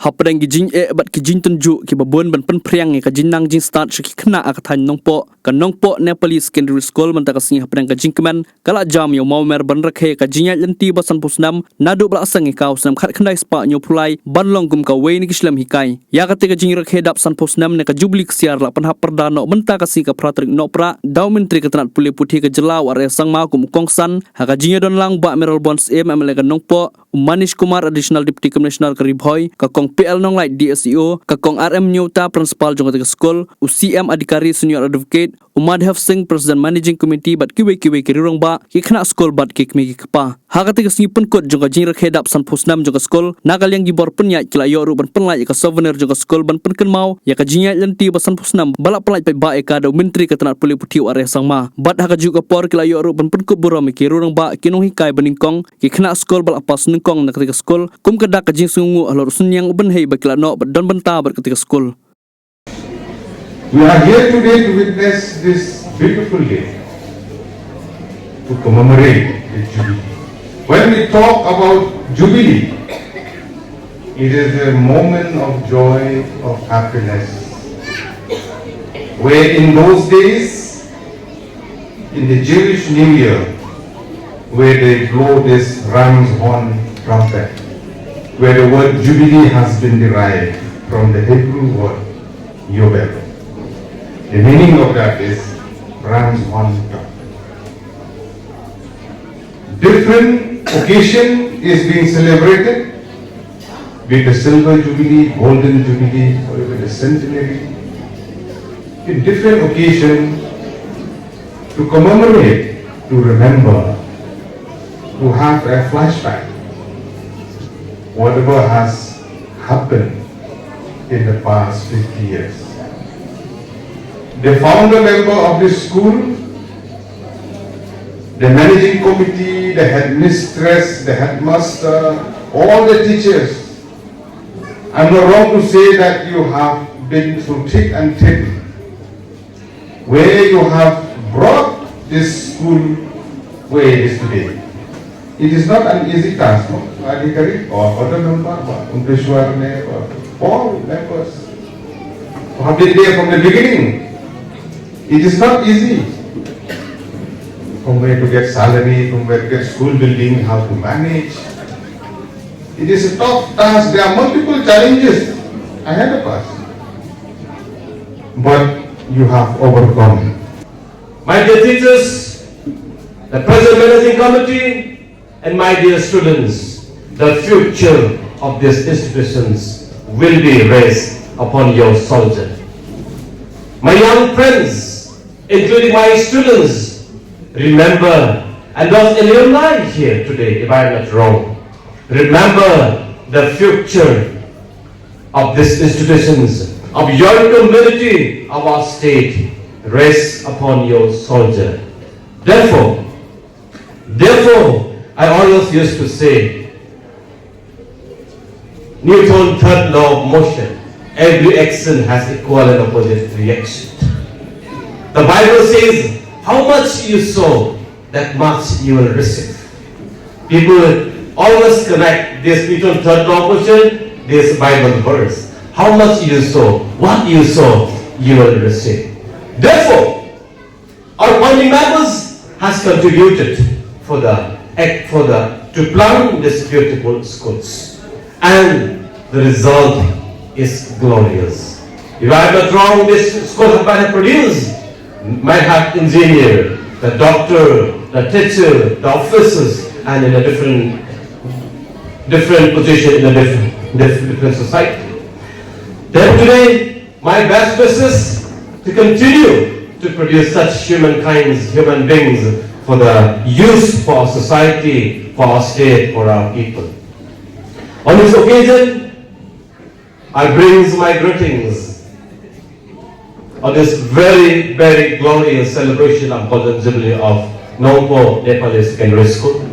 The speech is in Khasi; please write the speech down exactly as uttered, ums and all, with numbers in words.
Hapdeng ki jingeh bad ki jingtynjuh kiba bun ban pynphriang ïa ka jingnang jingstad sha ki khynnah ha ka thaiñ Nongpoh, ka Nongpoh Nepali Secondary School mynta ka sngi hapdeng ka jingkmen ka la jam ïa u mawmer ban rakhe ka jingïaid lynti ba sanphew snem naduh ba la seng ïa ka ha u snem khatkhyndai spah hynñiewphew lai ban long kum kawei na ki shlem hikai. Ïa kata ka jingrakhe dap sanphew snem ne ka jubili ksiar la pynhap pyrda noh mynta ka sngi ka phra tarik Nohprah da u Myntri ka tnat pule puthi ka jylla u R A Sangma kum u kongsan ha ka jingïadon lang Bah Mayralborn Syiem M L A ka Nongpoh, u Manish Kumar Additional Deputy Commissioner ka Ri Bhoi, ka Kong P L Nonglait D S E O, ka Kong R M Nyota Principal jong kata ka skul, u C M Adhikari Senior Advocate, u Madhav Singh President Managing Committee bad kiwei kiwei ki rangbah, ki khynnah skul bad ki kmie ki kpa. Ha kata ka sngi pynkut jong ka jingrakhe dap sanphew snem jong ka skul, na ka liang ki bor pynïaid ki la ïoh ruh ban pynlait ïa ka souvenir jong ka skul ban pynkynmaw ïa ka jingïaid lynti ba sanphew snem ba la pynlait paidbah ïa ka da u Myntri ka tnat pule puthi u R A Sangma. Bad ha kajuh ka por ki la ïoh ruh ban pynkup burom ïa ki rangbah, ki nonghikai banyngkong, ki khynnah skul ba la pass nyngkong na kata ka skul kum ka dak ka jingsngewnguh halor u synñiang u bynhei ba ki la noh bad don bynta bad kata ka skul. We are here today to witness this beautiful day, to commemorate the Jubilee. When we talk about Jubilee, it is a moment of joy, of happiness, where in those days, in the Jewish New Year, where they blow this ram's horn trumpet, where the word Jubilee has been derived from the Hebrew word Yobel. The meaning of that is ram's horn trumpet. Different occasion is being celebrated, be it the silver jubilee, golden jubilee, or even the centenary. In different occasion, to commemorate, to remember, to have a flashback, whatever has happened in the past fifty years. The founder member of this school, the managing committee, the headmistress, the headmaster, all the teachers, I'm not wrong to say that you have been through thick and thin, where you have brought this school where it is today. It is not an easy task, no? Adhikari, or other member, ba, Umpeshwar ne, ba, all members who have been there from the beginning. It is not easy. From where to get salary, from where to get school building, how to manage. It is a tough task. There are multiple challenges ahead of us. But you have overcome. My dear teachers, the present managing committee, and my dear students, the future of these institutions will be raised upon your shoulder. My young friends, including my students, remember, and those alumni here today, if I am not wrong, remember the future of these institutions, of your community, of our state, rests upon your shoulder. Therefore, therefore, I always used to say, Newton third law of motion, every action has equal and opposite reaction. The Bible says, how much you sow, that much you will receive. People always connect this Newton third law of motion, this Bible verse. How much you sow, what you sow, you will receive. Therefore, our founding members has contributed for the act for the to plant these beautiful schools, and the result is glorious. If I am not wrong, this school might have produced, might have engineer, the doctor, the teacher, the officers, and in a different different position in a different different, different society. Then today, my best wishes to continue to produce such humankinds, human beings for the use for our society, for our state, for our people. On this occasion, I bring my greetings on this very, very glorious celebration of Golden Jubilee of Nongpoh Nepali Secondary School.